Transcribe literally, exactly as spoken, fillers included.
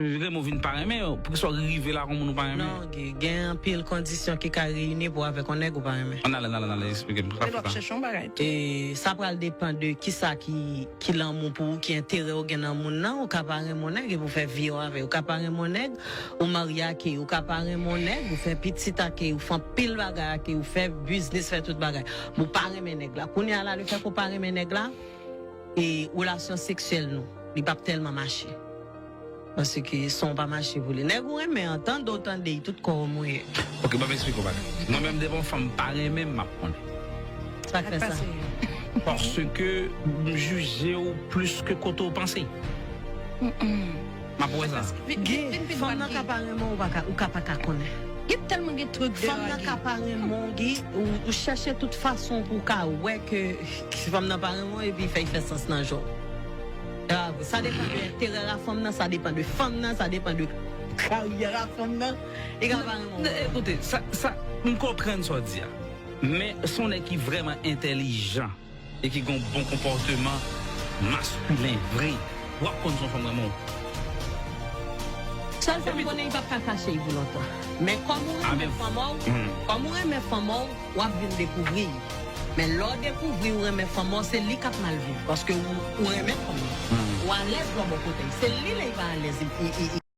Renmen ou vin pa renmen, poukisa w rive la kon moun ou pa renmen? Non, Guy, gen anpil kondisyon ki ka reyini pou avèk yon nèg ou pa renmen. Ann ale, ann ale, ann ale, eksplike m. Sa Lè w ap chèche yon bagay tou. E sa pral depan de kisa ki, ki lanmou pou ou, ki enterè ou gen nan moun nan. Ou ka pa renmen yon nèg epi ou fè vi w avè l. Ou ka pa renmen yon nèg, ou marye ak li. Ou ka pa renmen yon nèg, ou fè pitit ak li, ou fè anpil bagay ak li, ou fè biznis, fè tout bagay. Men ou pa renmen nèg la. Kounye a la, lefètke ou pa renmen nèg la, e relasyon seksyèl nou, li p ap tèlman mache. Paske san w pa mache pou li. Nèg ou renmen an, tande w tande l, tout kò w mouye. Ok, ban m eksplike w bagay. Mwen menm, devan yon fanm pa renmen m, m ap konnen. Sa k fè sa? Paske m jije w plis ke kote w panse. M ap wè sa. Gen fanm nan ka pa renmen w, ou pa ka, ou ka pa ka konnen. Gen tèlman gen twik Fanm nan ka pa renmen w, Guy, ou, ou chèche tout fason pou w ka wè ke fanm nan pa renmen w, epi fè, fè sans nan je w. Ah, sa depann de enterè a fanm nan, sa depann de fanm nan, sa depann de karyè a fanm nan. Li ka pa renmen w. Ekoute, sa, sa, m konprann sa w di a. Men se yon nèg ki vrèman entèlijan e ki gen yon bon konpòteman maskilen vre, w ap konn si yon fanm renmen w. Sèl sa m konnen, li p ap ka kache l pou lontan. Men kòm ou renmen fanm ou, kòm ou renmen fanm ou, w ap vin dekouvri l. Men lè w dekouvri ou renmen fanm ou, se li k ap mal viv. Paske ou, ou renmen fanm ou. Ou alèz lè w bò kote l. Se li lè li pa alèz, li, li, li,